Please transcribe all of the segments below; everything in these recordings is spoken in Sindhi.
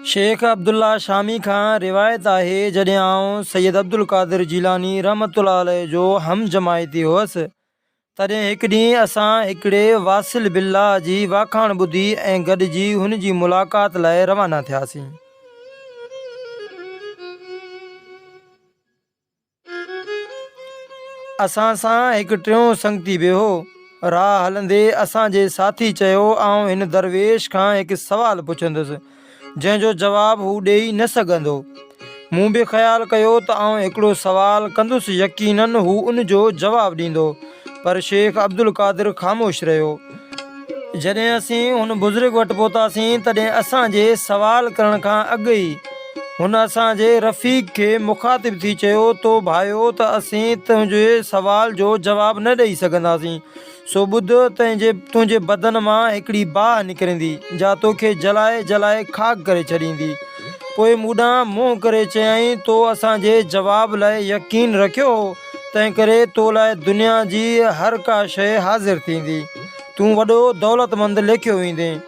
شيخ عبدالله شامي کان روايت آهي، جڏهن آئون سيد عبدالقادر جيلاني رحمة الله عليه جو هم جماعتي هئس، تڏهن هڪ ڏينهن اسان هڪڙي واصل بالله جي واکاڻ ٻڌي ۽ گڏجي هن جي ملاقات لاء روانا ٿياسين. اسان سان هڪ ٽيون سنگتي به هو. راهه هلندي اسان جي ساٿي چيو، آئون هن درويش کان هڪ سوال پڇندس، جنهن جو جواب هو ڏيئي نه سگهندو. مون به خيال ڪيو ته آئون هڪڙو سوال ڪندس يقيناً هو ان جو جواب ڏيندو، پر شيخ عبدالقادر خاموش رهيو. جڏهن اسين هن بزرگ وٽ پهتاسين، تڏهن اسان جي سوال ڪرڻ کان اڳ ئي هن اسان جي رفيق کي مخاطب ٿي چيو، تو ڀانيو ته اسين تنهنجي سوال جو جواب نه ڏئي سگهنداسين، سو ٻڌ، تنهنجي بدن مان هڪڙي باهه نڪرندي، جا توکي جلائي جلائي خاڪ ڪري ڇڏيندي. پوء مون ڏانهن منهن ڪري چيائين، تو اسان جي جواب لاء يقين رکيو هو، تنهنڪري تو لاء دنيا جي هر ڪا شيء حاضر ٿيندي. تون وڏو دولتمند ليکيو ويندين.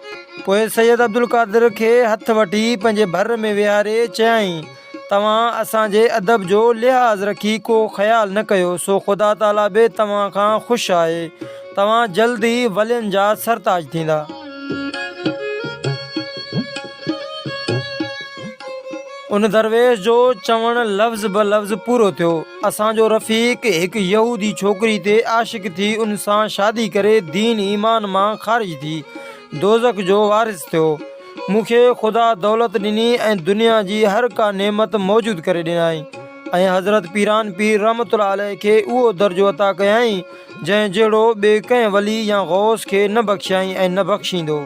پوء سيد عبدالقادر کي هٿ وٺي پنهنجي ڀر ۾ ويهاري چيائين، توهان اسان جي ادب جو لحاظ رکي ڪو خيال نه ڪيو، سو خدا تعاليٰ به توهان کان خوش آهي. توهان جلد ئي ولين جا سرتاج ٿيندا. ان درويش جو چوڻ لفظ به لفظ پورو ٿيو. اسان جو رفيق هڪ يهودي ڇوڪري تي عاشق ٿي ان سان شادي ڪري دين ايمان مان خارج ٿي دوزخ جو وارث ٿيو. مون کي خدا دولت ڏني ۽ دنيا جي هر ڪا نعمت موجود ڪري ڏنائين ۽ حضرت پيران پير رحمة الله عليه کي اهو درجو عطا ڪيائين جنهن جهڙو ٻئي ڪنهن ولي يا غوث کي نه بخشيائين ۽ نه بخشيندو.